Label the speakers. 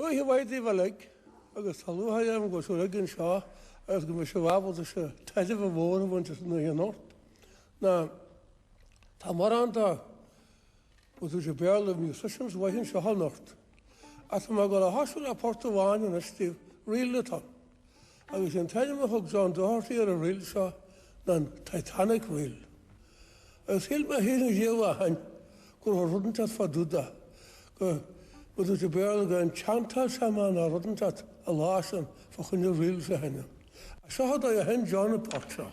Speaker 1: Oíche mhaith daoibh uilig agus tá lúcháir orm go bhfuil sibh uilig anseo agus go mbeidh sibh ábalta seo tairbhe mhór a bhaint as an oíche anocht. Ná tá mórán de bhfuil tú sa Béarla musicians mhaith anseo anocht. Ach tá mé ag dul a thosú le port amháin anois daoibh, ríl atá ann. Agus an t-ainm a thug John Doherty ar an ríl seo ná an Titanic Reel. Agus shíl mé féin riamh ó shin go raibh rud inteacht fá dtaobh de, go bhfuil tú sa Béarla go enchantáil sé mé nó rud inteacht an lá sin fá choinne ríl seo a sheinm. Ach seo an dóigh a sheinn John an port seo.